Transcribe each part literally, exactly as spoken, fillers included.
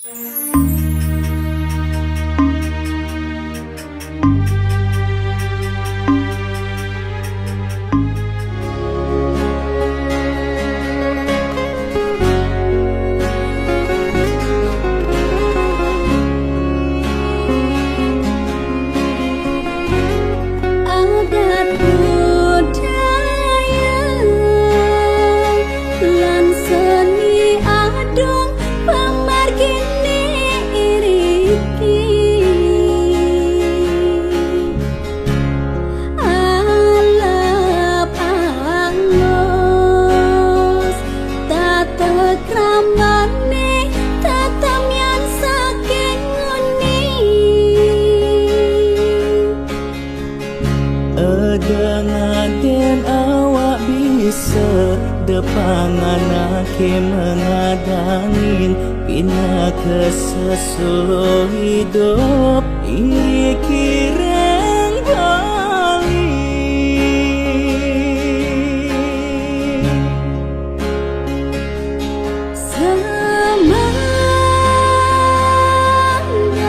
Adat budaya lan seni adung pamargine iriki. Alap angus, tata kramane tetamian saking nguni. Adengaden awak bisa depanganake mengadangin pinaka sesulo hidup ing kirang Bali.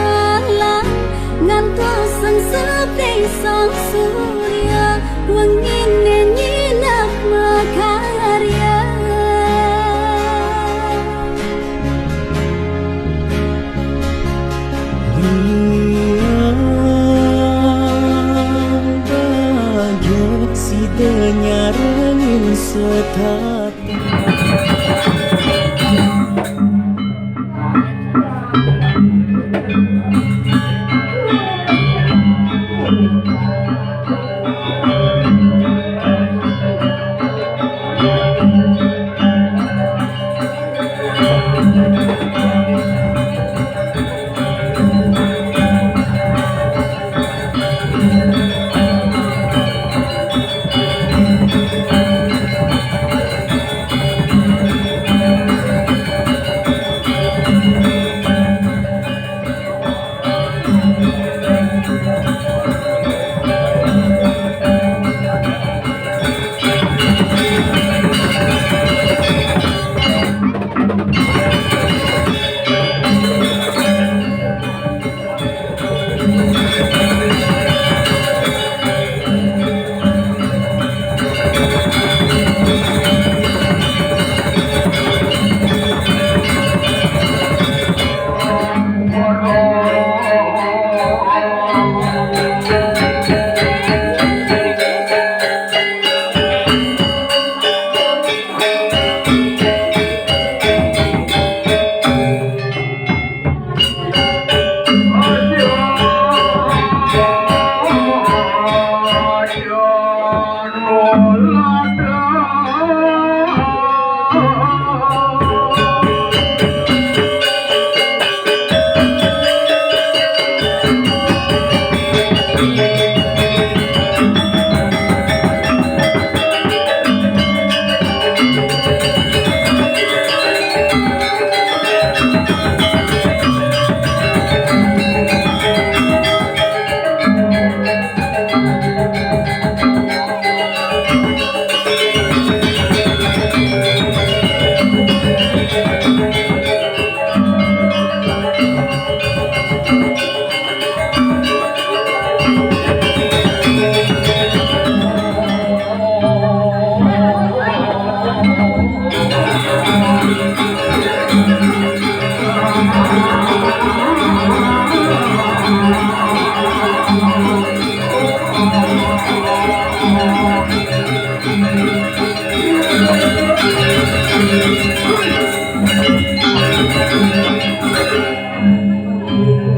Semanggalang ngantos sang sepi sang surya, wengine nyinah makarya. Liang baja sida nyarengin setat.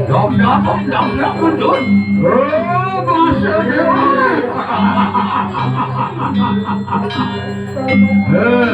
Dok, dok, dok, dok, mundur. Oh, bahasa dia. Eh.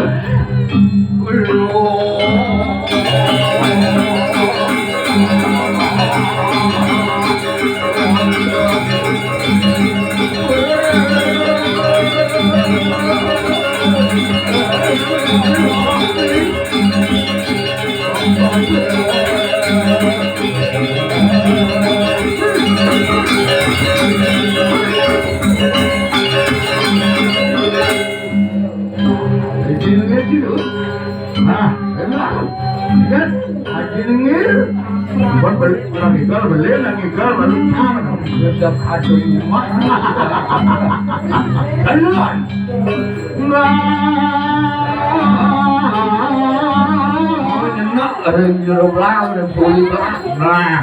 Nah, enak. Ingat, ajenenge Buat beli, lagi gal beli, lagi gal beli. Sudah kacau rumah. Keluar. Nyenak, ada yang juru belah, ada yang beli belah. Nah.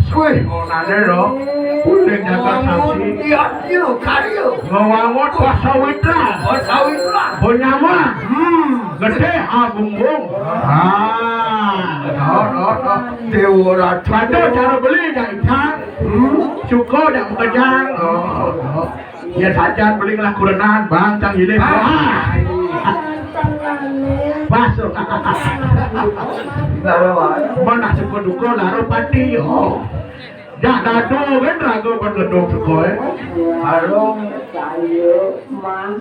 Wih, oh, nade lo. Udah jaga sapi. Iya, iya, karyo. Ngawangun kuasa witra. Kuasa witra. Punya mah. Hmm. Gede, ah, bumbung. Ah, no, no, no. Dewa Ratu. Ada cara beli, dah, ikan. Hmm. Cuko, dah, mengejang. Oh, oh. Ya saja beli lah kurenan, Bang, cang ini. Ah. Wah. Masuk. Mana suku duko laro pati, oh. Jak dado kan raga ban gedung suko, eh. Arung.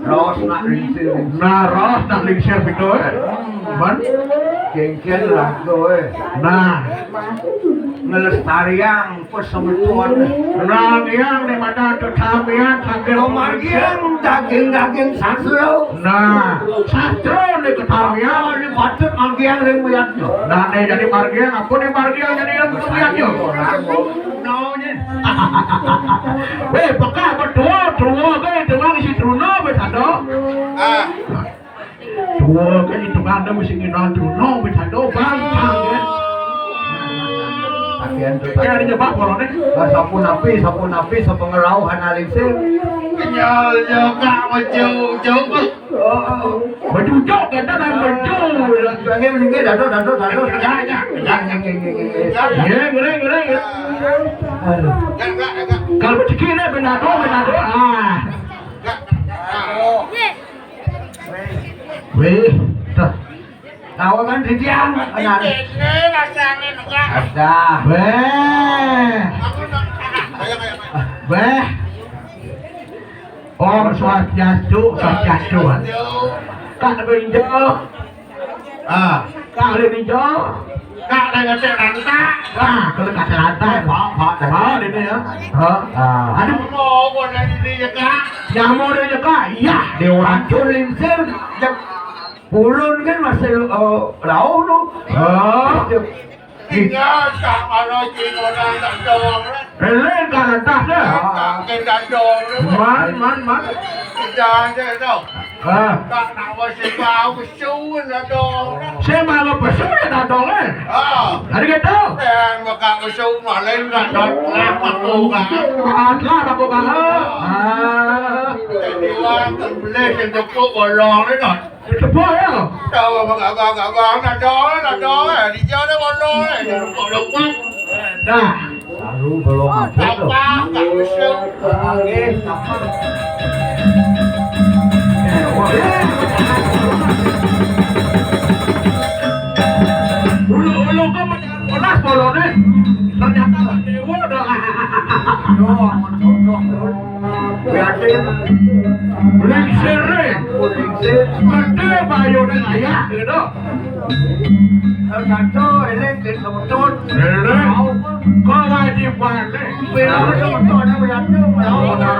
Ros nak lingsir. Nah, ros nak lingsir pito, eh. Man. Kengken raga, eh. Nah. Ngelestariang pesemeton. Nah, yang di mana tetamian sambil margiang daging-daging sastra. Nah, sastra di ketamian. Oh, ini patut margiang ring melihatnya. Nah, nih jadi margiang, apa nih margiang jadi yang melihatnya? Nah, ini. Weh, peka betul, tua ke, tua isi truna, weh, sado. Ah. Tua ke, itu kan ada mesti nginan truna, weh, sado, bang, bang, ya. Pakaian tu. Ya, ini nyepak, polone. Lah, sapu napi, sapu napi, sapu ngerau, hana lingsir. Kenyal juga, macam, jauh. Oh, oh. Baju jok, kata dah baju. Lagi meninggal, dado, dado, dado. Ya, ya, ya, ya, ya, ya, ya. Ya, ngeri, ngeri, ngeri. Aduh. Kalau rezeki ni, benar tu, benar tu. Ah. Weh, dah. Tahu kan, Didian? Benar. Ini rasanya enggak. Ada. Weh. Aku nak. Ayo, ayo, ayo. Weh. Om Swastiastu, Swastiastu. Kak Benjo. Ah. Kak Benjo. Kak Benjo Ranta. Ah, kalau Kak Ranta. Pak, Pak, Pak, ini ya. Ha? Ah. Aduh. Mau, mau dari ini ya, Kak. Yang mau dari Kak. Iya, dia orang cun lingsir. Purun kan masih, eh, rauh tu. Ah. Tinggal tak malu cik orang tak dong lah. Eleng kat atas dah. Tak mungkin tak dong lah. Man, man, man. Kerja aja tau. Ah. Tak nak masih bau pesu tak dong lah. Saya malu pesu ya tak dong eh. Ah. Ada kata? Eh, maka pesu malam tak dong lah aku kan. Lah aku kan. Ah. Jadi orang tak boleh sentuh bolong ni kan. Tepuk ya. Tahu abang-abang, abang nak dong, nak dong. Di jauh dah bolong. Jangan lupa, lupa. Dah. Baru belum masuk tu. Apa? Tak usah. Okey, tak apa. Ulu-ulu kau macam bolas bolong ni. Ternyata dewa dah. Yo, amun jodoh tu. Yakin. Lingsir ni. Lingsir. Gede bayune layak gitu. Satu, ini kita betul. Ini kewajiban ni. Bila betul ada betul. Benar.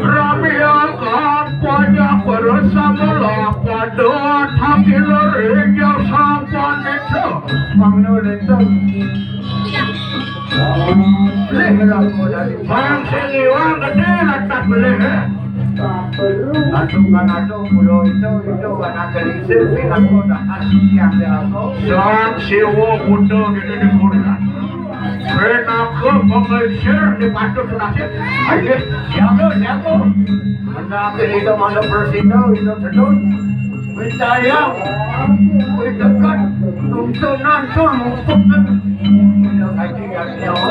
Rami yang kampanye bersama lah pada hati lering yang sampan itu. Bang Nur itu. Bang sing iwang gede lantas beli, eh. Atu kan atu pulau itu, itu kan ada lingsir, pinang kota asli yang dilakukan. Sang Siwa Buddha di Korea. Pinaka penglingsir di patut nasib. Ayo, siapa, siapa? Mana kita masuk bersino, itu tenun. Percaya, perdekat, tuntunan, tur, mumpung. Tidak lagi yang nyawa.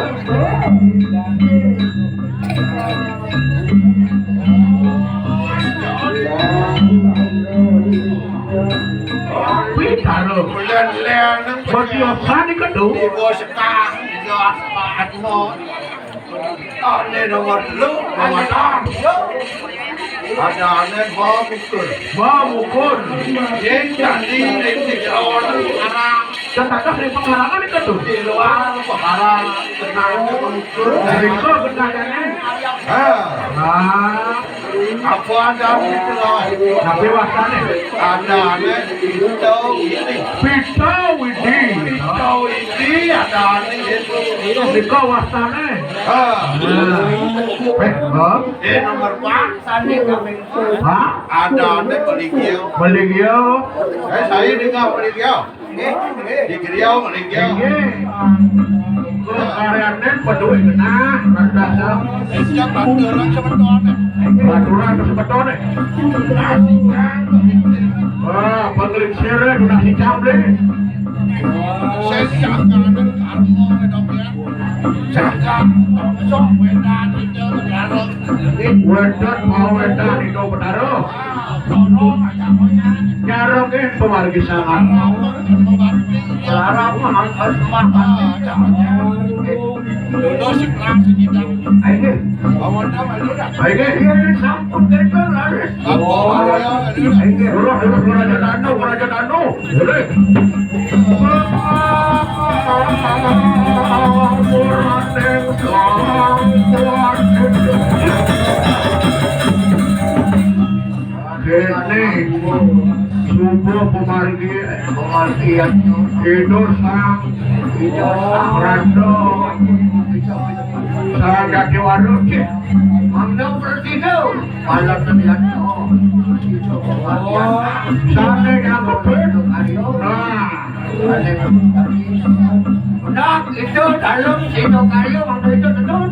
Kuwi karo. Bulan-bulan. Bagi apa ni kedu? Ibu sekah, ibu apa, anu. Ane nomor telu, nomor enam. Ada ane bom ukur. Bom ukur. Yen jadi ning sejarah orang sekarang. Tetapi di pekarangan itu tuh. Di luar pekarangan, tenang, mengukur. Dari itu benarnya. Ah. Nah. Apa ada itu, Mas? Tapi wastane? Ada, Mas. Pito Widi. Pito Widi. Pito Widi, ada itu. Nika wastane. Ah. Nah. Eh, Bang. Eh, nomor empat. Hah? Ada, Mas, beli dia. Beli dia. Eh, saya dengar beli dia. Di Griau, di Griau. Inggih. Kok karyane peduwe genah, rada sam. Sejak baturan sebetulnya. Baturan sebetulnya. Wah, penglingsire udah si Camble. Sejak kanan karmo, dok, ya. Sejak sok wedan itu, Betara. Wedan mau wedan itu, Betara. Nyarengin pemargi sangan. Larang mah angkat mah. Ayo. Ayo, sampun tekan, laris. Ayo. Dulu, dulu, Raja Danu, Raja Danu. Dulu. Dene subuh pemargi, pemargian Ida Sang, Ida Sang Rando, Sang Jatiwaru, cik. Mangga prasida, malam terlihat. Sane nyangkepin. Nah. Nak, itu dalam situ kayu, waktu itu tenun.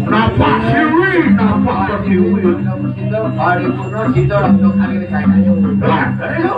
Napak siwi, napak siwi. Hari pun situ langsung hari kayu. Nah, ayo.